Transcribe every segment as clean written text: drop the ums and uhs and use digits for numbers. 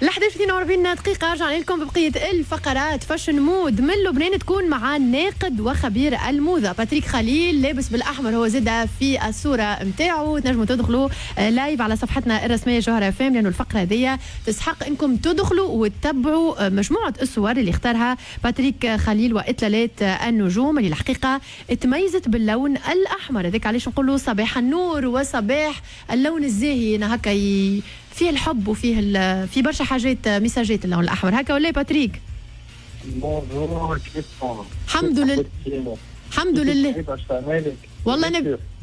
ل 11:42 دقيقة رجعنا لكم ببقية الفقرات. fashion mode من لبنان تكون مع الناقد وخبير الموضة باتريك خليل، لابس بالأحمر هو زاد في الصورة متاعه. تنجموا تدخلوا live على صفحتنا الرسمية جوهرة اف ام، لأنه الفقرة هذه تسحق انكم تدخلوا وتتبعوا مجموعة الصور اللي اختارها باتريك خليل وإطلالات النجوم اللي الحقيقة تميزت باللون الأحمر. هذاك علاش نقولوا صباح النور وصباح اللون الزاهي هكا فيه الحب وفيه في برشا حاجات، messages اللون الاحمر هكا ولا باتريك؟ bonjour، كيفكم؟ الحمد لله، الحمد لله.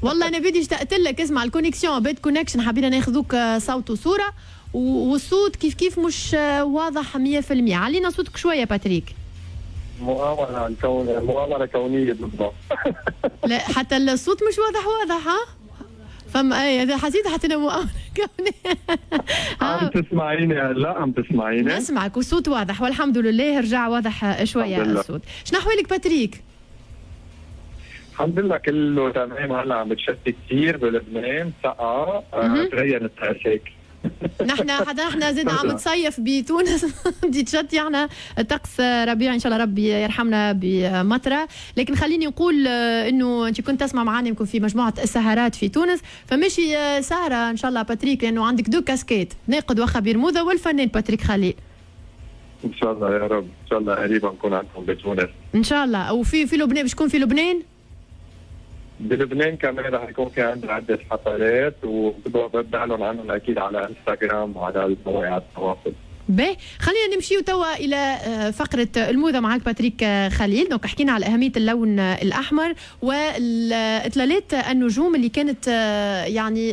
والله انا بدي اشتقت لك. اسمع، ال connexion bad connexion، حبينا ناخذوك صوت وصوره والصوت كيف كيف مش واضح 100%. علينا صوتك شوية باتريك. مؤامرة الكون، مؤامرة كونية بالضبط. لا، حتى الصوت مش واضح واضح. ها فما اي هذا حسيت حتى انا مؤامرة كونية. عم تسمعيني هلا؟ عم تسمعيني؟ نسمعك والصوت واضح والحمد لله، رجع واضح شوية الصوت. شنو احوالك باتريك؟ الحمد لله كله تمام. هلا عم بتشتي كثير بلبنان، سقعة، تغير الطقس هيك. نحن حتى نحن زاد عم نصيف بتونس بدي تشتي، احنا الطقس ربيع، ان شاء الله ربي يرحمنا بمطره. لكن خليني نقول انه انت كنت تسمع معنا يمكن في مجموعة السهرات في تونس، فماشي سهره ان شاء الله باتريك، لانه عندك deux casquettes، ناقد وخبير موضة والفنان باتريك خليل. ان شاء الله يا رب، ان شاء الله قريبا نكون عندكم بتونس. ان شاء الله. وفي لبنان، باش تكون في لبنان؟ بلبنان كمان رح يكون في عندنا عدة حفلات وبعلن عنهم اكيد على انستغرام وعلى المواقع التواصل. باهي، خلينا نمشيو توا الى فقره الموضة معك باتريك خليل. donc حكينا على اهمية اللون الاحمر والاطلالات النجوم اللي كانت يعني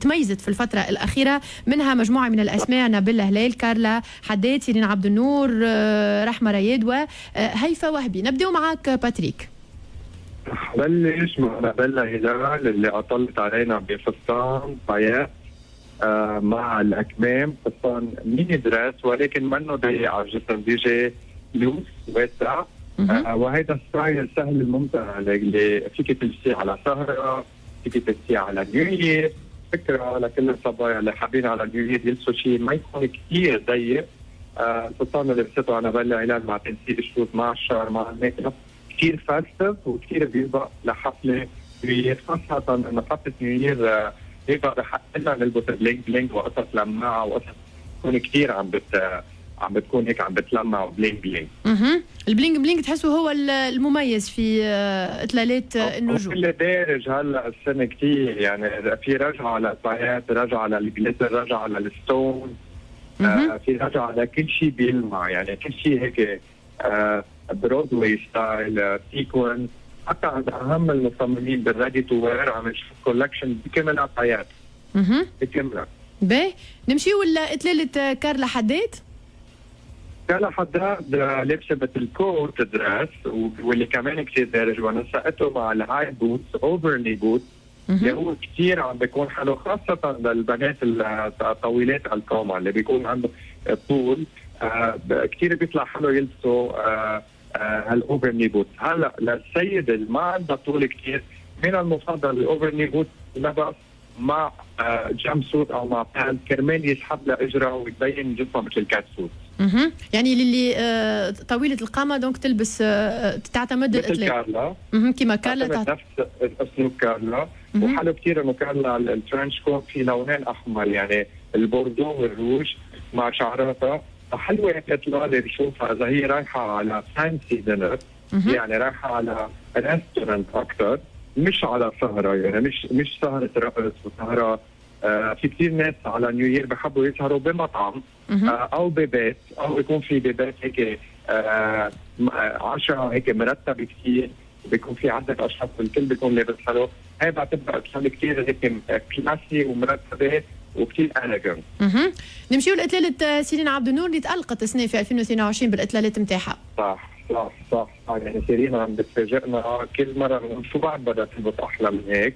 تميزت في الفترة الاخيره، منها مجموعة من الاسماء: نبيلة هلال، كارلا حداد، سيرين عبد النور، رحمه رياد وهيفا وهبي. نبداو معك باتريك. بلش مع نبيلة هلال اللي اطلت علينا بفستان paillettes مع الاكمام، فستان mini dress ولكن منه ضيق على الجسم، بيجي loose واسع. وهذا style سهل الممتع اللي فيك تلبسيه على سهره، فيك تلبسيه على New Year. فكرة لكل الصبايا اللي حابين على New Year يلبسوا شيء ما يكون كثير ضيق. الفستان اللي لبسته أنابيلا هلال مع تنسيق ال shoes مع الشعر مع الميك اب كثير festive وكثير بيلبق لحفله New Year، خاصة انه حفلة New Year بيبقى بحق لنا نلبس bling bling وقصص لماعه وقصص تكون كثير عم بتكون هيك عم بتلمع و bling bling. اها، ال bling bling تحسه هو المميز في اطلالات النجوم. اللي دارج هلا السنة كثير، يعني في رجعه على ال paillettes، رجعه على ال glitter، رجعه على ال stone، في رجعه على كل شيء بيلمع، يعني كل شيء هيك Broadway style، sequin. حتى عند اهم المصممين بال ready to wear عم نشوف collection بكاملها paillettes بكاملها. باهي، نمشيو لاطلاله كارلا حداد. كارلا حداد لابسه مثل coat dress واللي كمان كثير دارج، ونسقته مع ال high boots، over knee boot، اللي هو كثير عم بيكون حلو خاصة للبنات الطويلات القامة اللي بيكون عندهم طول، كثير بيطلع حلو يلبسوا هال over knee boot. هلا للسيدة اللي ما عندها طول كثير، من المفضل ال over knee boot لبس مع jumpsuit او مع pant كرمال يسحب لها اجرها ويبين جسمها مثل ال catsuit. اها، يعني للي طويلة القامة donc تلبس تعتمد مثل كارلا. كيما كارلا. نفس اسلوب كارلا. وحلو كثير انه كارلا ال trench coat في لونين احمر، يعني البوردو والروج مع شعراتها، فحلوه هيك اطلالة بشوفها اذا هي رايحة على fancy dinner، يعني رايحة على restaurant اكثر مش على سهره، يعني مش سهره رقص وسهره. في كثير ناس على New Year بحبوا يسهروا بمطعم او ببيت او يكون في ببيت هيك عشاء هيك مرتب كثير، بيكون في عدة اشخاص والكل بيكون لابس حلو. هي بعتبرها اطلالة كثير هيك classy ومرتبة وكثير elegant. نمشيو لاطلاله سيرين عبد النور اللي تالقت السنة في 2022 بالاطلالات نتاعها. صح، يعني سيرين عم بتفاجئنا كل مرة، شو بعد بدها تلبس احلى من هيك؟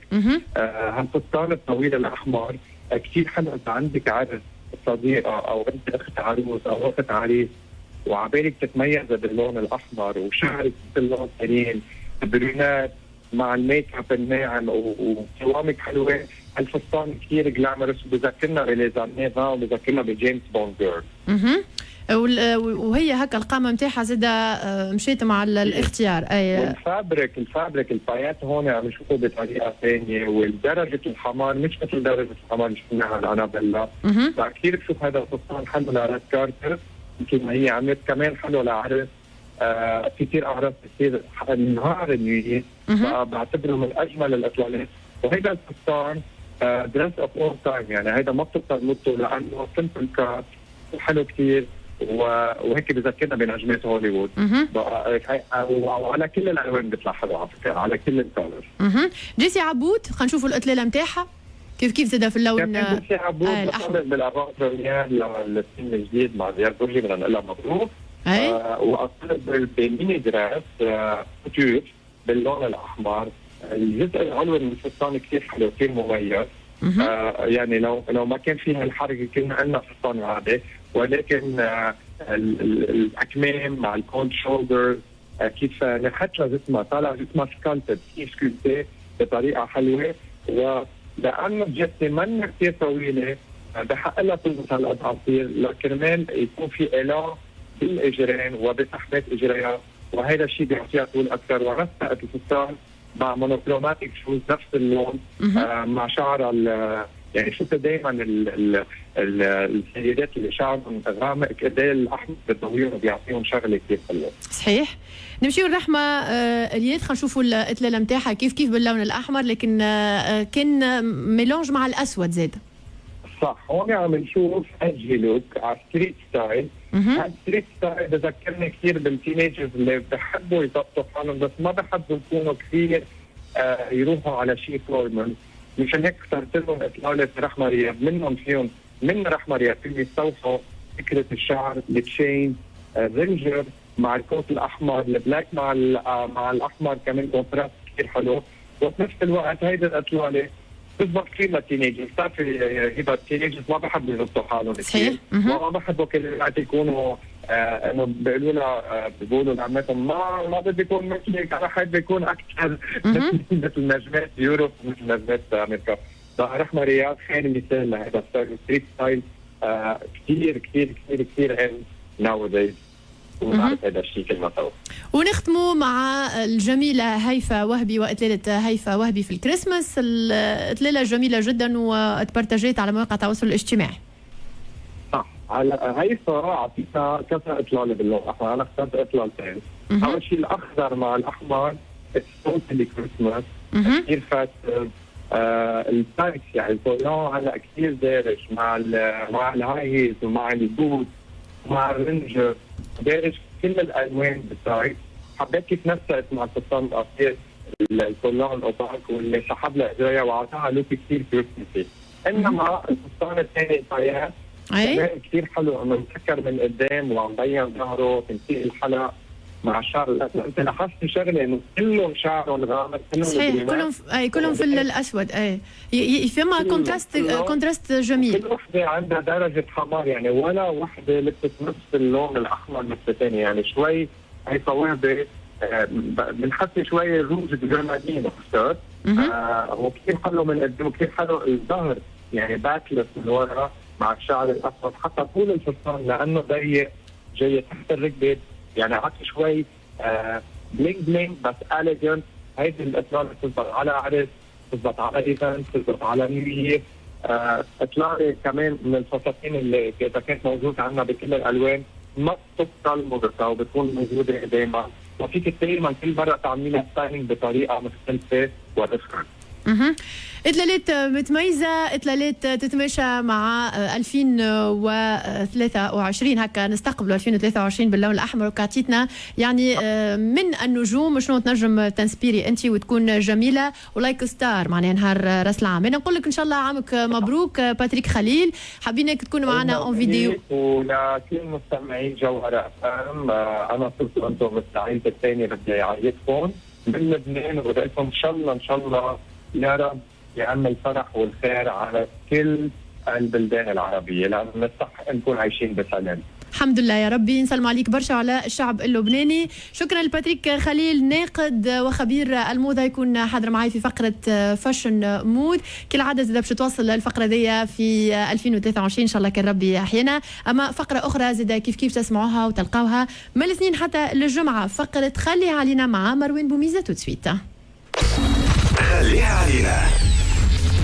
هالفستان الطويل الاحمر كثير حلو اذا عندك عرس صديقه او انت اخت عروس او اخت عريس وعبالك تتميز باللون الاحمر وشعرك مثل لون سيرين brunette. مع الميك اب الناعم وقوامك حلوه، الفستان كثير glamorous وبذكرنا ب les années 20 وبذكرنا ب James Bond girl. وهي هكا القامة نتاعها زاده مشيت مع الاختيار اي. وال fabric ال fabric ال paillettes هون عم نشوفه بطريقة ثانيه، والدرجة الحمار مش مثل درجه الحمار اللي شفناها لانابيلا. فكثير بشوف هذا الفستان حلو ل red carpet مثل ما هي عملت، كمان حلو لعرس، في كثير اعراس بتصير نهار ال New Year، بعتبره من اجمل الاطلالات. وهيدا الفستان dress of all time، يعني هيدا ما بتقدر موضته لانه simple cut وحلو كثير، وهيك بذكرنا بنجمات هوليوود، وعلى كل الالوان بيطلع حلو على فكره، على كل ال color. جيسي عبود، خلينا نشوفوا الاطلاله نتاعها كيف كيف زاد في اللون. جيسي عبود الاحمر بال avant-première للفيلم الجديد مع زياد برجي، بدنا نقول لها مبروك. واطلت ب mini dress couture باللون الاحمر. الجزء العلوي من الفستان كثير حلو، كثير مميز. يعني لو ما كان فيها الحركة كنا عندنا فستان عادي، ولكن الاكمام مع ال cold shoulder كيف نحت لها جسمها، طالع جسمها sculpted، كيف sculpté بطريقة حلوه. ولانه جسمي منا كثير طويله، بحق لها تلبس هالقد قصير لكرمال يكون في élan بالاجرين وبسحبات اجريها، وهذا الشيء بيعطيها طول اكثر. ونسقت الفستان مع monochromatic shoes نفس اللون مع شعرها. يعني شفت دائما السيدات اللي شعرهم غامق قد ايه الاحمر بتضويهم وبيعطيهم شغله كثير حلوه. صحيح. نمشيو لرحمه الياد، خلينا نشوفوا الاطلاله نتاعها كيف كيف باللون الاحمر، لكن كان mélange مع الاسود زاد. صح، هون عم نشوف edgy look على street style. ال street style بذكرني كثير بال teenagers اللي بحبوا يظبطوا حالهم بس ما بحبوا يكونوا كثير يروحوا على شيء formal. مشان هيك اخترت لهم اطلالة رحمه رياض. منهم فيهم من رحمه رياض فيهم يستوحوا فكرة الشعر، ال chain، الرينجر مع ال coat الاحمر، ال black مع الاحمر، كمان contrast كثير حلو. وفي نفس الوقت هيدي الاطلاله بتزبط كثير لل teenagers. بتعرفي هبه، ال teenagers ما بحبوا يظبطوا حالهم كثير، ما بحبوا كل الوقت يكونوا انه بيقولوا لها بيقولوا لعمتهم ما بدي اكون مثلك، انا حابب اكون اكثر مثل نجمات Europe، مثل نجمات امريكا. رحمه رياض خير مثال لهذا style street style، كثير كثير كثير كثير in nowadays، ونعرف هذا الشيء كلنا سوا. ونختموا مع الجميلة هيفا وهبي وإطلالة هيفا وهبي في الكريسماس. الإطلالة جميلة جدا وتبرتجيت على مواقع التواصل الاجتماعي. صح، على هيفا اعطيتنا كذا اطلالة باللون الاحمر، انا اخترت اطلالتين. اول شيء الاخضر مع الاحمر totally Christmas، كثير festive. ال tights، يعني الكولون هلا كثير دارج مع ال high heels ومع ال boot مع الرنجر، دارج كل الالوان بال tights. حبيت كيف نسقت مع الفستان القصير ال collant ال opaque واللي سحب لها اجريها واعطاها look كثير كريسمسي. انما الفستان الثاني paillettes كمان كثير حلو، انه مسكر من قدام وعم بين ظهره، تنسيق الحلق مع الشعر الاسود. انت لاحظتي شغله انه كلهم شعرهم غامق كلهم؟ صحيح، كلهم اي كلهم في الاسود، اي فما contraste contraste جميل. كل وحده عندها درجه حمار، يعني ولا وحده لبست نفس اللون الاحمر مثل الثانيه. يعني شوي هيفا وهبي بنحس شوي rouge grenadine اكثر، وكثير حلو من قدام وكثير حلو الظهر، يعني backless من ورا مع الشعر الاسود. حتى طول الفستان لانه ضيق جاي تحت الركبه، يعني عطي شوي bling bling بس elegant. هيدي الاطلاله بتزبط على عرس، بتزبط على event، بتزبط على New Year. اطلالة كمان من الفساتين اللي اذا كانت موجودة عندنا بكل الالوان ما بتبطل موضتها وبتكون موجودة دائما، وفيك دائما كل مرة تعملي لها styling بطريقة مختلفة و different. اطلالات متميزه، اطلالات تتماشى مع 2023. هكا نستقبل 2023 باللون الاحمر، وكعطيتنا يعني من النجوم شنو تنجم تنسبيري انت وتكون جميلة و like star معناها نهار راس العام. انا نقول لك ان شاء الله عامك مبروك باتريك خليل، حابينك تكون معنا en vidéo. ولكل مستمعين جوهرة FM، انا صرت انتم مثل عائلتي الثانيه. بدي اعيدكم من لبنان وبدي لكم ان شاء الله ان شاء الله يا رب يعم الفرح والخير على كل البلدان العربيه، لانه نستحق نكون عايشين بسلام. الحمد لله يا ربي، نسلم عليك برشا وعلى الشعب اللبناني. شكرا لباتريك خليل، ناقد وخبير الموضه، يكون حاضر معي في فقره fashion mode. كالعادة زاد باش تواصل الفقرة دي في 2023 ان شاء الله كان ربي احيانا. اما فقره اخرى زاد كيف كيف تسمعوها وتلقاوها من الاثنين حتى للجمعه، فقره خليها علينا مع مروان بوميزه. tout de suite. خليها علينا.